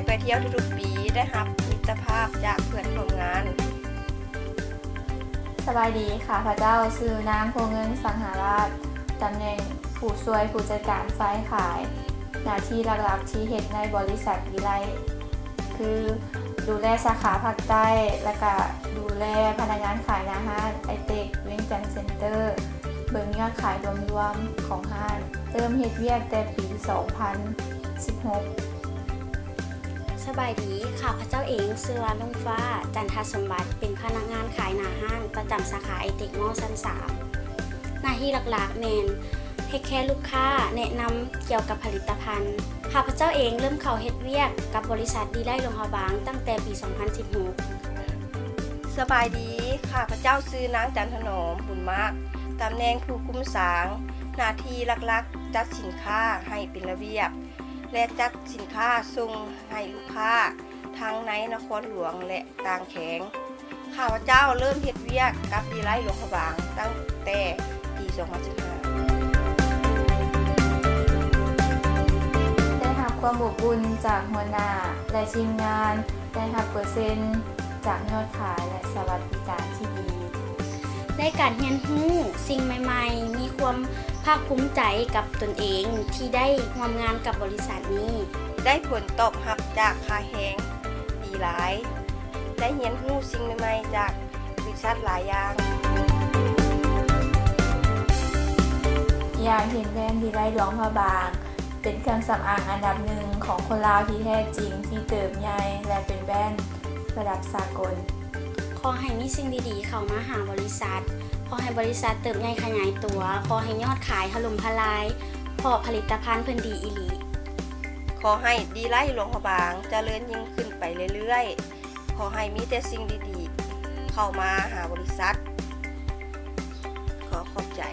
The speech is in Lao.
ໄປທ່ຽວທຸກໆປີ ໄດ້ຮັບມິດຕະພາບຈາກເພື່ອນຮ່ວມງານ. ສະບາຍດີ, ຂ້າພະເຈົ້າຊື່ນາງ ໂພເງິນ ສັງຫາລາດ, ຕຳແໜ່ງຜູ້ຊ່ວຍຜູ້ຈັດການຝ່າຍຂາຍ. ໜ້າທີ່ຫຼັກໆທີ່ເຮັດໃນບໍລິສັດດີໄລ ຄື ດູແລສາຂາພາກໃຕ້ ແລະກະດູແລພະນັກງານຂາຍໜ້າຮ້ານໄອເຕັກວຽງຈັນເຊັນເຕີ, ເບິ່ງຍອດຂາຍລວມໆຂອງຮ້ານ. ເລີ່ມເຮັດວຽກແຕ່ປີສອງພັນສິບຫົກ. ສະບາຍດີ, ຂ້າພະເຈົ້າເອງຊື່ວ່າ ລຸງຟ້າ ຈັນທະສົມບັດ, ເປັນພະນັກງານຂາຍໜ້າຮ້ານປະຈຳສາຂາໄອເຕັກມໍຊັ້ນສາມ. ໜ້າທີ່ຫຼັກໆແມ່ນ ເທກແຄລູກຄ້າ, ແນະນຳກ່ຽວກັບຜະລິດຕະພັນ. ຂ້າພະເຈົ້າເອງເລີ່ມເຂົ້າເຮັດວຽກກັບບໍລິສັດດີໄລຫຼວງພະບາງຕັ້ງແຕ່ປີສອງພັນສິບຫົກ. ສະບາຍດີ, ຂ້າພະເຈົ້າຊື່ນາງ ຈັນຖະໜອມ ບຸນມາກ, ຕຳແໜ່ງຜູ້ຄຸມສາງ. ໜ້າທີ່ຫຼັກໆ ຈັດສິນຄ້າໃຫ້ເປັນລະບຽບ ແລະ ຈັດສິນຄ້າສົ່ງໃຫ້ລູກຄ້າທັງໃນນະຄອນຫຼວງ ແລະ ຕ່າງແຂວງ. ຂ້າພະເຈົ້າເລີ່ມເຮັດວຽກກັບດີໄລຫຼວງພະບາງຕັ້ງແຕ່ປີສອງພັນສິບຫ້າ. ໄດ້ຮັບຄວາມອົບອຸ່ນຈາກຫົວໜ້າ ແລະ ທີມງານ, ໄດ້ຮັບເປີເຊັນຈາກຍອດຂາຍ ແລະ ສະຫວັດດີການທີ່ດີ. ໄດ້ການຮຽນຮູ້ສິ່ງໃໝ່ໆ, ມີຄວາມພາກພູມໃຈກັບຕົນເອງທີ່ໄດ້ຮ່ວມງານກັບບໍລິສັດນີ້. ໄດ້ຜົນຕອບຮັບຈາກຄ່າແຮງດີຫຼາຍ. ໄດ້ຮຽນຮູ້ສິ່ງໃໝ່ໆຈາກບໍລິສັດຫຼາຍຢ່າງ. ຢາກເຫັນແບຣນດີໄລຫຼວງພະບາງ ເປັນເຄື່ອງສຳອາງອັນດັບໜຶ່ງຂອງຄົນລາວທີ່ແທ້ຈິງ, ທີ່ເຕີບໃຫຍ່ ແລະ ເປັນແບຣນລະດັບສາກົນ. ຂໍໃຫ້ມີສິ່ງດີໆເຂົ້າມາຫາບໍລິສັດ. ຂໍໃຫ້ບໍລິສັດເຕີບໃຫຍ່ຂະຫຍາຍຕົວ. ຂໍໃຫ້ຍອດຂາຍຖະຫຼົ່ມທະລາຍ, ເພາະຜະລິດຕະພັນເພິ່ນດີອີ່ຫຼີ. ຂໍໃຫ້ດີໄລຫຼວງພະບາງຈະເລີນຍິ່ງຂຶ້ນໄປເລື້ອຍໆ. ຂໍໃຫ້ມີແຕ່ສິ່ງດີໆເຂົ້າມາຫາບໍລິສັດ. ຂໍຂອບໃຈ.